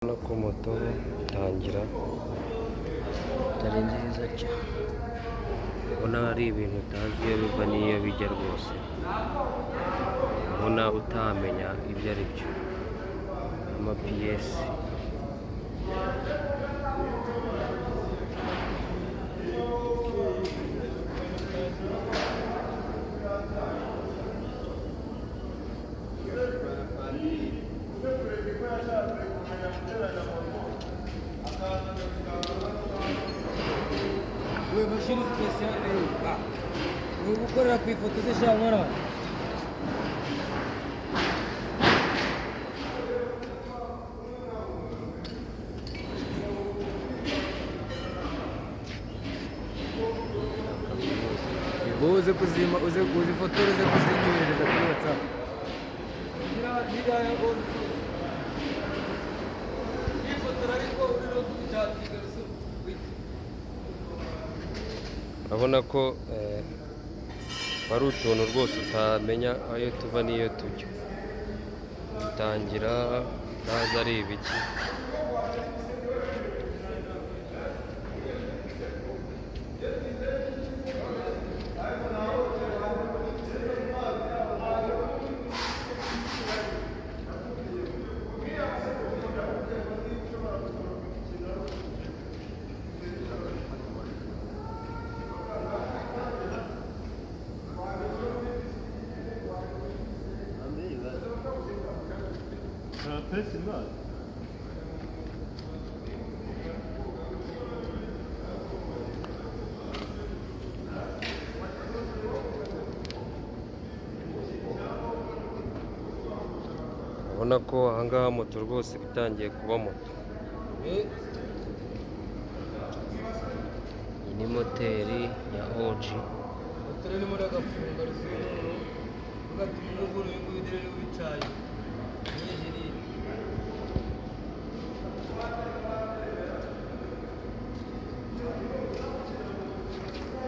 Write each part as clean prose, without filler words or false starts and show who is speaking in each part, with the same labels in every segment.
Speaker 1: Urabona ko moto itangira
Speaker 2: Atari nziza cyane.
Speaker 1: Ubona ari ibintu utazi iyo biva n'iyo bijya rwose, ubona utamenya ibyo ari byo, amapiyesi.
Speaker 2: We mashini spéciale, ni ugukorera ku ifoto ze sha mwana wanjye. Wowe uze kuzima, uze uzifotore, uze kuzinyohereza kuri WhatsApp.
Speaker 1: Urabona ko ari utuntu rwose utamenya ayo tuva n'iyo tujya, bitangira utazi ari ibiki. Urabona ko ahangaha moto rwose iba itangiye kuba moto. Iyi ni moteri ya oji.
Speaker 2: Moto rero irimo iragafunga rusumo, ugatuma umuguru uyu nguyu rero wicaye. Nijiri.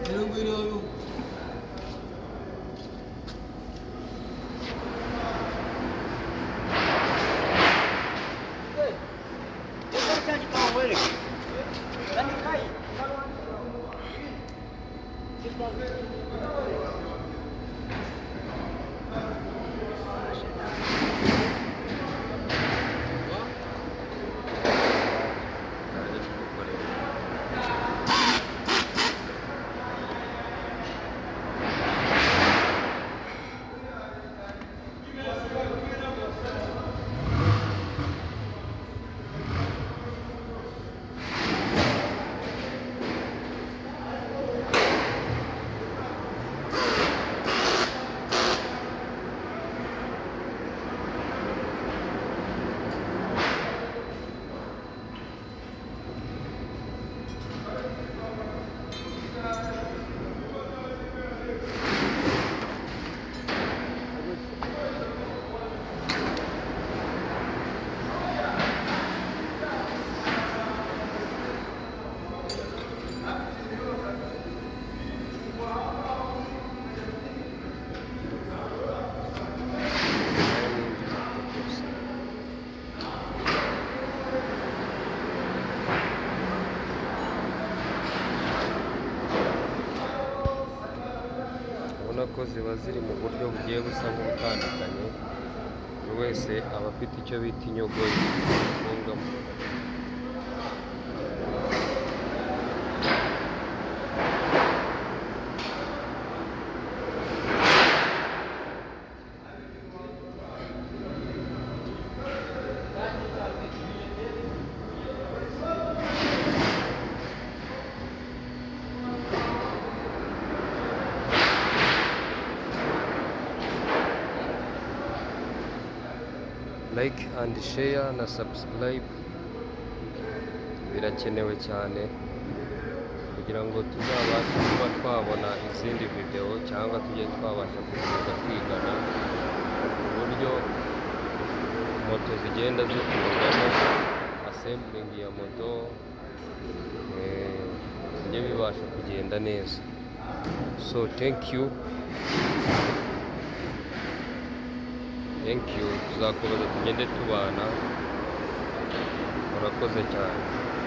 Speaker 2: Rero nguyu niwe wabihuguye.
Speaker 1: Urabona ko ziba ziri mu buryo bugiye busa nk'ubutandukanye, buri wese aba afite icyo bita inyogo ye afungamo. Like and share na subscribe birakenewe cyane kugira ngo tuzabashe kuba twabona izindi video, cyangwa tujye twabasha gukomeza kwigana uburyo moto zigenda zifungwamo, assembling ya moto bijye bibasha kugenda neza. So thank you. Thank you. Tuzakomeza tugende tubana. Murakoze cyane.